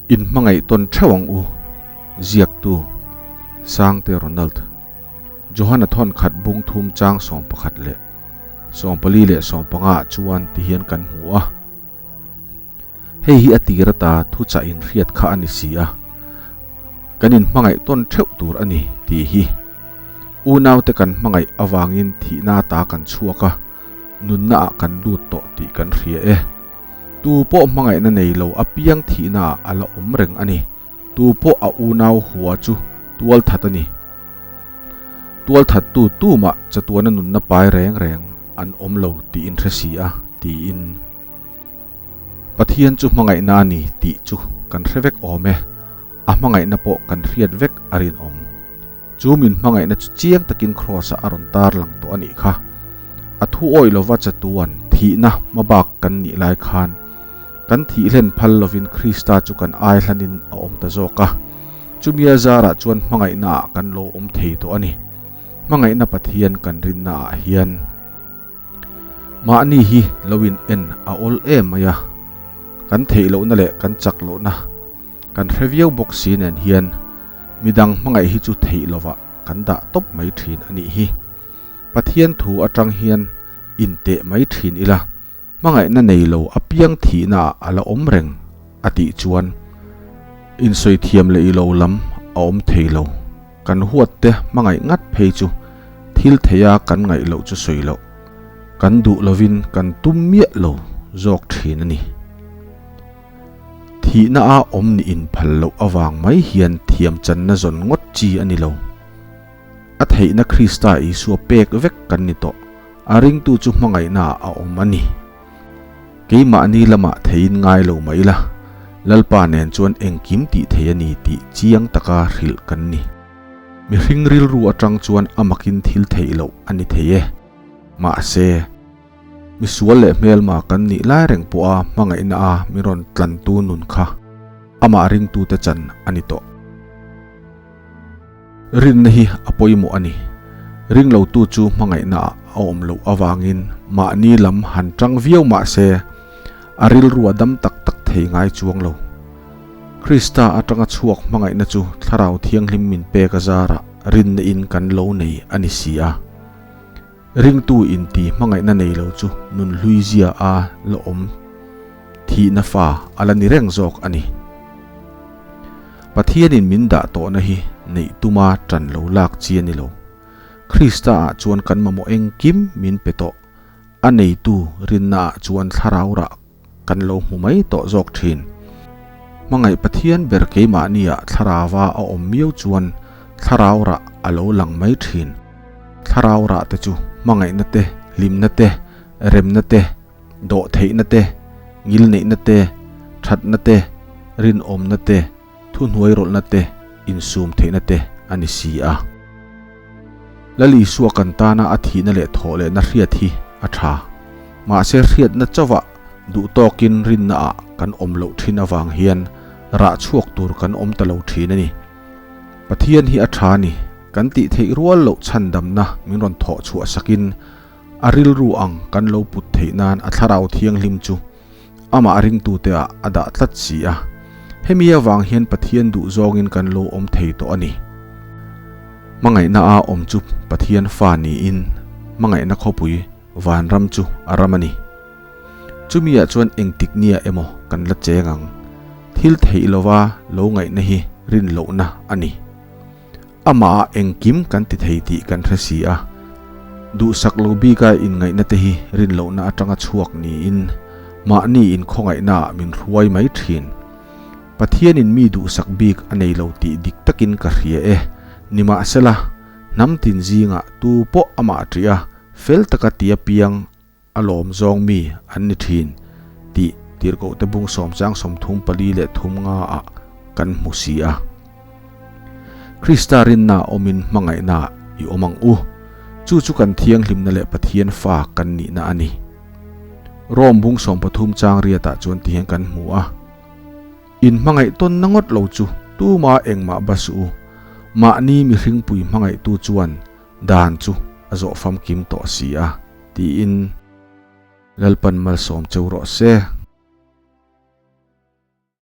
In hmangaih tawn theuh ang u, ziaktu, Sangte Ronald, Johana thawn khat bung thum chang 11 leh 14 leh 15 ah chuan ti hian kan hmu a. Hei hi a tir ata thuchah in hriat kha a ni si a, kan in hmangaih tawn theuh tur a ni tih hi. Unaute kan hmangaih avangin thihna ata kan chhuak a, nunna ah kan lut tawh tih kan hria e. Tu pawh hmangaihna nei lo apiang thihna ah a la awm reng a ni. Tu pawh a unau hua chu tual that a ni. Tual thattu tumah chatuana nunna pai reng reng an awm lo tih in hre si a, tiin. Pathian chu hmangaihna a ni tih chu kan hre vek awm e, a hmangaihna pawh kan hriat vek a rinawm. Chu min hmangaihna chu chiang takin Kraws-ah a rawn tar lang tawh a nih kha. A thu awih lova chatuan thihna hmabak kan nih lai khan kan thih hlen phal lovin Krista chu kan ai hlanin a awm ta zawk a. Chumia zarah chuan hmangaihnaah kan lo awm thei tawh a ni. Hmangaihna Pathian kan rinnaah hian. Mahni hi lo in en a awl em mai a, kan theih lohna leh kan chak lohna kan hre viau bawk si nen hian midang hmangaih hi chu theih lovah kan dah tawp mai thin a nih hi. Pathian thu atang hian in teh mai thin ila, hmangaihna nei lo apiang thihna ah a la awm reng a tih chuan insawi thiam leh ilo lam a awm thei lo. Kan huat te hmangaih ngat phei chu thil theia kan ngaih loh chu sawi loh, kan duh lovin kan tum miah lo zawk thin a ni. Thihna a awm nih inphal loh avang mai hian thiam channa zawn ngawt chi a ni lo. A theihna Krista Isua pek vek kan ni tawh, a ringtu chu hmangaihnaah a awm a ni. Keimahni lamah theiin ngai lo mah ila, Lalpa nen chuan engkim tih thei a ni tih chiang taka hrilh kan ni. Mihring rilru atang chuan a makin thil theih loh a ni thei e. Mahse, misual leh hmelma kan nih lai reng pawha hmangaihna a min rawn tlantu nun kha amah ringtute chan a ni tawh. Rinna hi a pawimawh a ni. Ringlotu chu hmangaihna ah a awm loh avangin mahni lam han tang viau mah se, a rilru a dam tak tak thei ngai chuang lo. Krista atanga chhuak hmangaihna chu Thlarau Thianghlim min pek a zarah rinna in kan lo nei a ni si a. Ringtu inti hmangaihna nei lo chu nun hlui zia a la awm thihna fa a la ni reng zawk a ni. Pathianin min dah tawhna hi neih tuma ṭan lo lak chi a ni lo. Krista-ah chuan kan mamawh engkim min pe tawh. A neitu rinnaah chuan thlarau rah kan lo hmu mai tawh zawk ṭhin. Hmangaih Pathian ber keimahniah thlarauva a awm miau chuan thlarau rah a lo lang mai ṭhin. Thlarau rah te chu hmangaihna te, hlimna te, remna te, dawhtheihna te, ngilneihna te, thatna te, rinawmna te, thuhnuairawlhna te, insum theihna te a ni si a. Lal Isua kan tana a thihna leh thawhlehna hriat hi a tha. Mahse hriatna chauhah duh tawkin rinnaah kan awm loh thin avang hian rah chhuak tur kan awm ta lo thin a ni. Pathian hi a tha a ni, kan tih theih rual loh chhandamna min rawn thawh chhuah sakin A rilru ang kan lo put theih nan a thlarau thianghlim chu amah ringtute ah a dah tlat si a. Hemi avang hian Pathian duh zawngin kan lo awm thei tawh a ni. Hmangaihna a awm chu Pathian fa niin hmangaihna khawpui vanram chu a ram a ni. Chumi ah chuan engtik nia emaw kan la cheng ang. Thil theih lova lo ngaihna hi rin lohna a ni. Amah ah engkim kan ti thei tih kan hre si a, duhsak lo bika inngaihna te hi rin lohna atanga chhuak niin mahni inkhawngaihna ah min hruai mai thin. Pathianin mi duhsak bik a nei lo tih dik takin ka hria e, nimahsela, hnam tin zingah tu pawh amah ṭih a, fel taka tia piang A lawm zawng mi an ni thin tih Tirhkohte bung sawmchang 34 nga ah kan hmu si a. Krista rinna awmin hmangaihna i awm ang u. Chu chu kan thianghlimna leh Pathian fa kan nihna a ni. Rom bung 13 chang riatah chuan tihian kan hmu a. In hmangaih tawnna ngawt lo chu tuma engmah ba suh u. Mahni mihringpui hmangaihtu chuan dan chu a zawh famkim tawh si a. Tiin Lalpan malsawm cheu rawh se.